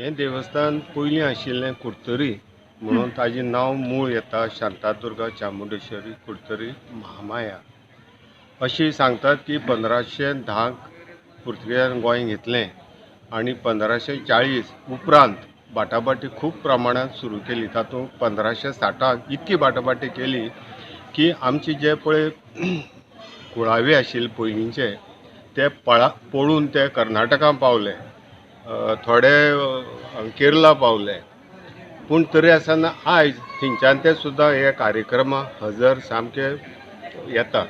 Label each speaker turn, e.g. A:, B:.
A: हें देवस्थान पयलीं आशिल्लें कुडतरी म्हणून ताजें नांव मूळ येता शांतादुर्गा चामुंडेश्वरी कुडतरी महामाया. अशी सांगतात की 1510 पुर्तुगेजान गोंय घेतलें आनी 1540 उपरांत बाटाबाटी खूब प्रमाणांत सुरू केली. तातूंत 1560 इतकी बाटाबाटी केली की आमचे जे पळय कुळावी आशिल्ले पयलींचे ते पळून ते कर्नाटकान पावले, थोडे केरला पावले, पूण तरी आसतना आयज थंयच्यान ते सुद्दां हे कार्यक्रमाक हजर सामके येतात.